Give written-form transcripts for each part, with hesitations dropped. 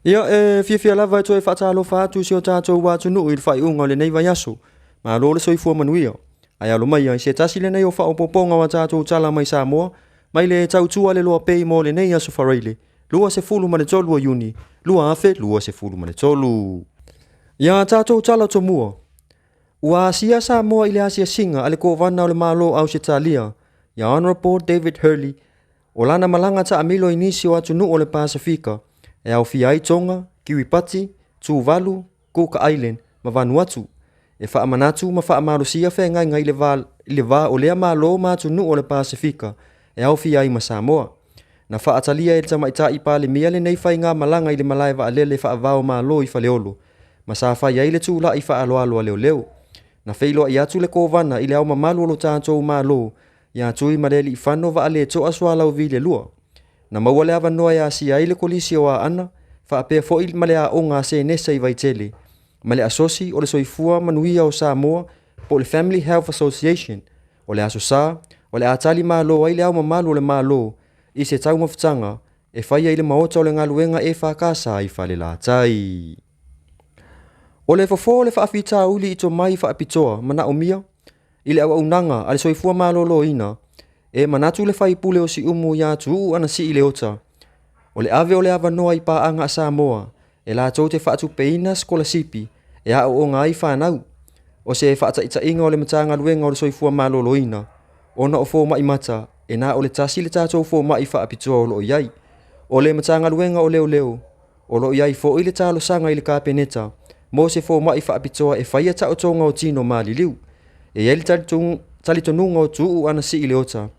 Ia, e fiafia lava e toe faatalofa atu i si o tatou atunuu i le faaiuga o lenei vaiaso. Malo le soifua manuia. Ae alo maia i se tasi lenei o faaopoopoga o a tatou tala mai Samoa, mai le tautua le loa pei mo lenei aso Faraile, 23 o Iuni, 2023. Ia tatou tala tomua. Ua asia Samoa i le asiasiga a le Kovana o le Malo o Ausetalia, ia Honourable David Hurley, o lana malaga taamilo i nisi o atunuu o le Pasefika, e aofia ai Tonga, Kiribati, Tuvalu, Cook Island ma Vanuatu, e faamanatu ma faamalosia feagaiga i le va, i le va o lea Malo ma atunuu o le Pasefika, e aofia ai ma Samoa. Na faatalia e le Tamaitai Palemia lenei faigamalaga i le malae vaalele faava-o-Malo i Faleolo, ma sa fai ai le tulai faaaloalo a leoleo. Na feiloai atu le Kovana i le Ao Mamalu o lo tatou Malo, ia Tuimalealiifano Vaaletoa Sualauvi II. Na maua le avanoa e asia ai le Kolisi o Aana, faapea foi ma le Aoga a Senese i Vaitele, ma le Asosi o le Soifua Manuia o Samoa po o le Family Health Association. O le Aso Sa, o le a tali malo ai le Ao Mamalu o le Malo i se taumafataga e faia i le Maota o le Galuega EFKS i Falelatai. O le fofo o le faafitauli i tomai faapitoa manaomia i le auaunaga a le soifua maloloina, e manatu le faipule o Siumu ia Tuuu Anasii Leota, o le ave o le avanoa i paaga a Samoa e latou te faatupeina sikolasipi e aooga ai fanau. O se faataitaiga o le Matagaluega o le Soifua Maloloina, ona o fomai mata, e na o le tasi le tatou fomai faapitoa o lo o i ai. O le Matagaluega o Leoleo, o lo o i ai foi le talosaga i le Kapeneta mo se fomai faapitoa e faia taotoga o tino maliliu. E i ai le talitonuga o Tuuu Anasii Leota,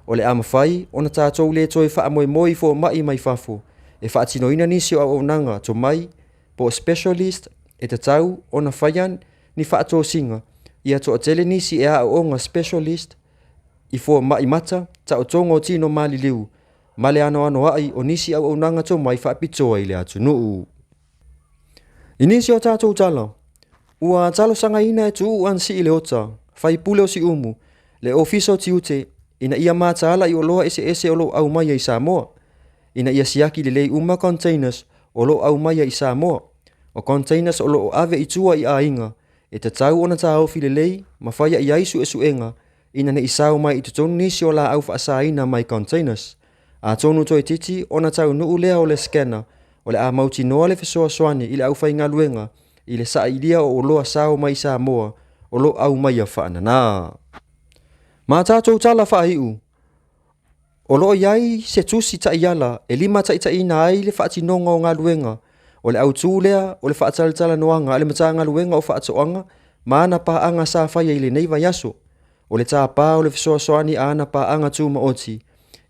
o le a mafai ona tatou le toe faamoemoe i fomai mai fafo e faatinoina nisi o auaunaga tomai po o specialist e tatau ona faia ni faatosina ia toatele nisi e aooga specialist i fomai mata, taotoga o tino maliliu ma le anoanoai o nisi auaunaga tomai faapitoa i le atunuu. I nisi o tatou tala, ua talosagaina e Tuuu Anasii Leota, faipule o Siumu, le Ofisa o Tiute ina ia mataala i oloa eseese o lo o aumaia i Samoa, ina ia siaki lelei uma containers o lo o aumaia i Samoa. O containers o lo o ave i tua i aiga, e tatau ona taofi lelei ma faia i ai suesuega ina ne i sao mai i totonu nisi o laau faasaina mai containers. Atonu toeitiiti ona taunuu lea o le scanner, o le a mautinoa le fesoasoani i le aufaigaluega i le sailia o oloa sao mai i Samoa o lo o aumaia faanana. Ma tatou tala faaiu, o lo o i ai se tusi taiala e limataitaiina ai le faatinoga o galuega o le autu lea o le faatalatalanoaga a le Matagaluega o Faatoaga ma ana paaga sa faia i lenei vaiaso. O le tapa o le fesoasoani a ana paaga tumaoti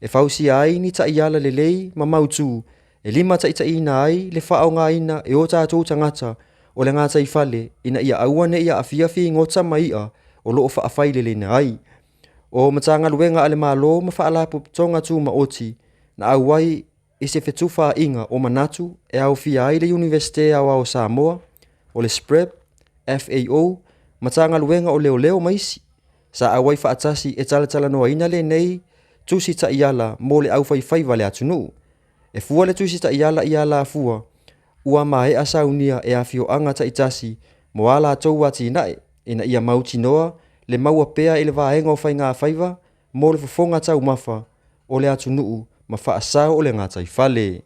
e fausia ai ni taiala lelei ma mautu e limataitaiina ai le faaaogaina e o tatou tagata o le gataifale ina ia aua ne i aafia figota ma i'a o lo o faafaileleina ai. O Matagaluega a le Malo ma Faalapotopotoga Tumaoti na auai i se fetufaaiga o manatu e aofia ai le Iunivesite Aoao o Samoa, o le SPREP, FAO, Matagaluega o Leoleo ma isi. Sa auai faatasi e talatalanoaina lenei tusi taiala mo le aufaifaiva a le atunuu. E fua le tusi taiala i alafua ua maea saunia e afioaga taitasi mo a latou atinae, ina ia mautinoa le maua pea i le vaega o faigafaiva mo le fofoga taumafa o le atunuu ma faasao o le gataifale.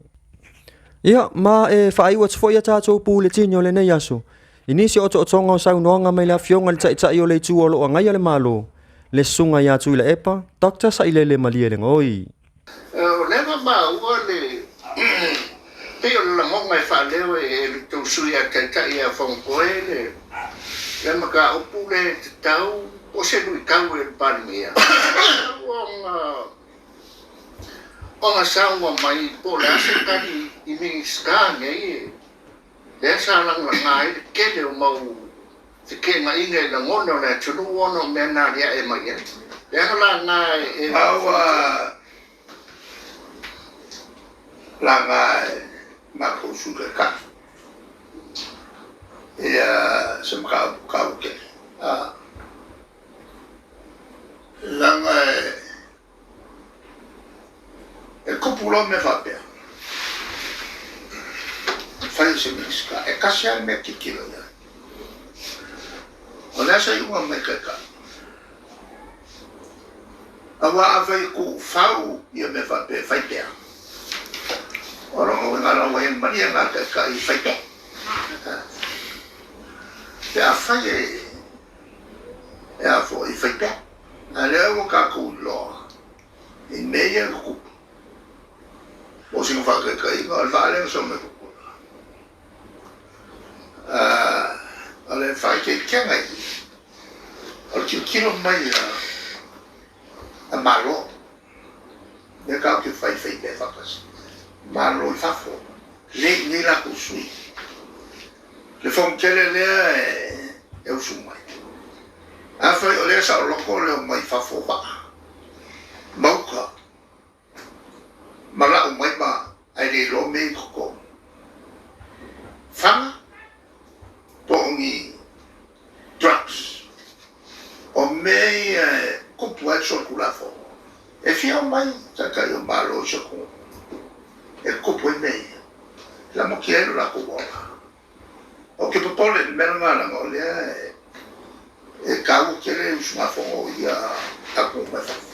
Ia, ma e faaiu atu foi a tatou puletini o lenei aso i nisi o otootoga o saunoaga mai le Afioga i le Taitai o le Itu o lo o agaia le Malo, le Susuga ia Tuilaepa Dr. Sailele Malielegaoi. O lea na maua le pei o le lagona e faaleo e le tou sui a taitai ia Fonotoe le le mataupu le tatau o se luitau e le Palemia ona saunoa mai po o le a se tali i Minisita nei lea sa lagalaga ai le tele o mau feteenaiga i lagona o le atunuu ona o mea na aliae mai ai. Lea na laga e Maua laga e matou Sui Taitai ia se mataupu taua tele. Leaga e tupu loa mea faapea. se Minisita, e tasi lava le mea e tilotilo i ai. O le a se iuga mai Taitai? Aua afai e tuufau ia mea faapea e fai pea, o lona uiga la ua i ai le maliega a le Taitai e fai pea. Pe afai e a foi e fai pea. A o lea ua tatou iloa i mea ia e tutupu. Mo sina faataitaiga, o le vaa lea na sau mai Tutuila, o le faaeteetega i i, o le tilotilo mai a Malo, lea tatou te faifai mea faatasi, Malo i fafo, lea e i inei latou sui. Le fonotele lea e usu mai. Afai o lea e saoloto le omai i fafo o vaa, ma uta, ma lau mai ma ae le iloa mea i totonu. Fana po o ni drugs. O mea ia e tupu ai le solitulafono. E fia omai Taitai o Malo i se atunuu e tupu ai mea ia, e lamatia ai lo latou ola. Ou te popole i le mea lena leaga o lea e taua tele le usugafono ia a atunuu mai fafo.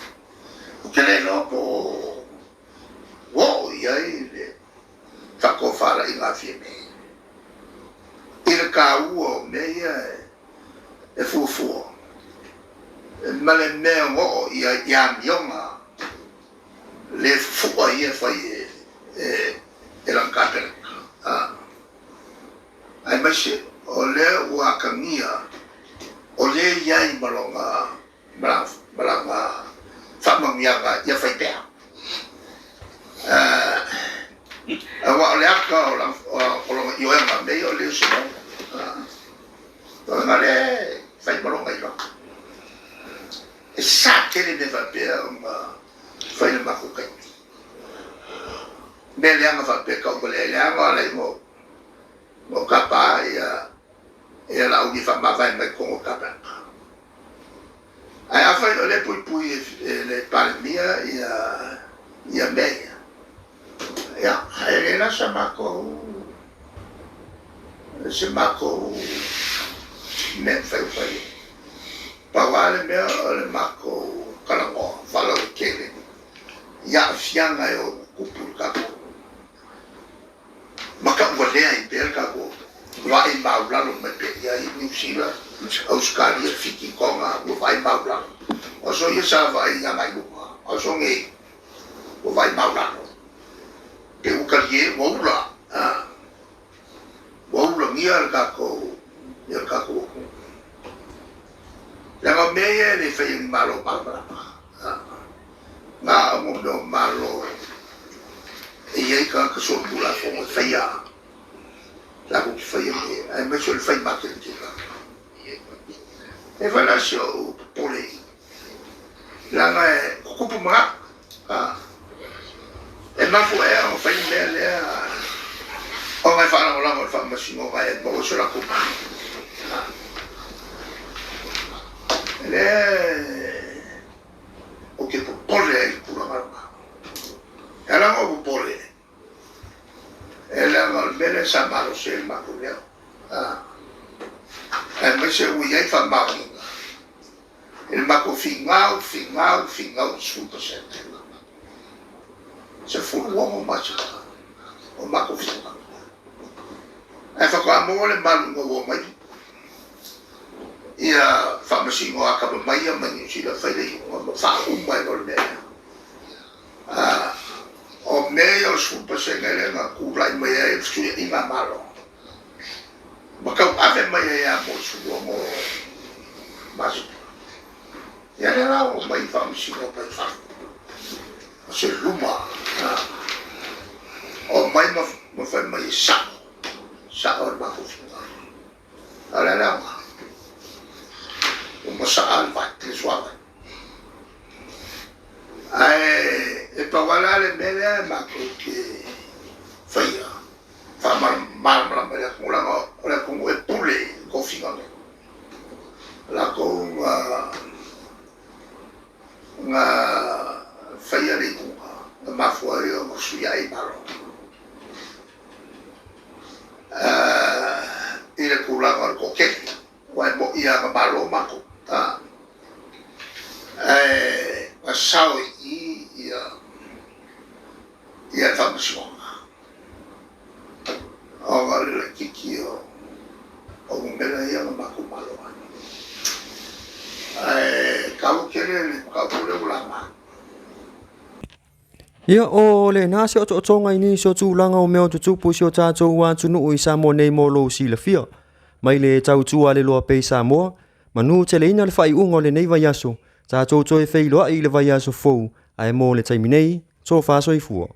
Ou te le iloa po o ua oo i ai le faatofalaiga a Fiame i le taua o mea ia e fuafua ma le mea e oo i ai i amioga le fufua ia e fai e lana Kapeneta. Aemaise o lea ua atagia o lea e i ai ma lona malaga faamanuiaga ia fai pea. Aua o le ata o lona ioega mea ia o le se mea. O lona lea e fai ma lona iloa. E sa tele mea faapea ona fai le matou taimi. Mea leaga faapea tau ma le leaga o ala i mo tapa ia ia Laauli e faamavae mai totonu o le Kapeneta. Ae afai o lea e puipui e le Palemia ia mea ia, ia, e le la sa matou, se matou mea e mafai ona fai ai. Pau lava le mea o le matou talanoa faalauaitele i aafiaga e ono tupu i le tatou matauvalea ai pea le tatou vaai maualalo mai pea i ai Niu Sila, Ausetalia, Fiti, Toga, ua vaai maualalo. O aso ia sa vaai agai i luga, o aso nei ua vaai maualalo. Pe ua talie, ua ula, ua ulagia le tatou, ia le tatou atunuu. Leaga o mea ia e le faia e ni Malo malamalama. Na o mea o Malo e i ai tagata solitulafono e faia, latou te faia mea, aemaise o le fai mateletele. E fai la si ou popole, leaga e tutupu manatu. E mafua ea ona fai le mea lea ona e faalagolago i le faamasinoga e maua so latou mana. E lea ou te popole ai i le tulaga lena. E ala ona ou popole, e leaga o le mea lea sa malosi ai le matou leo. Aemaise ua i ai faamaoniga i le matou finau, finau, finau i le 10%. 16 masina o matou finau. Ae faatoa maua le malu ina ua omai ia faamasino atamamai ia mai Niu Sila fai le iuga ma faauma ai loa le mea lea. O mea ia o le 10% lea na tulai mai ai le fesuiaiga a Malo ma tauave mai ai lava mo le 16 masina. Ia lea la ua omai faamasino mai fafo. O se luma omai ma fai mai e sao, sao le matou finagalo. A o le a le aoga? Ua masaa le vai, le suavai. Ae e pau lava la le mea lea e matou te faia, faamalamalama i le atunuu, leaga o le atunuu e pule i tofiga nei. O latou na faia le iuga na mafua ai ona fesuiai Malo. sao i i ia ia le faamasinoga ona o le laitiiti o numera ia na matou malo ai. Ae taua tele le mataupu lea ua laga. Ia, o lena se otootoga i nisi o tulaga o mea o tutupu i si o tatou atunuu i Samoa nei mo lou silafia. Mai le tautua a le Loa Pay Samoa, manu teleina le faaiuga o lenei vaiaso, tatou toe feiloai i le vaiaso fou, ae mo le taimi nei, tofa soifua.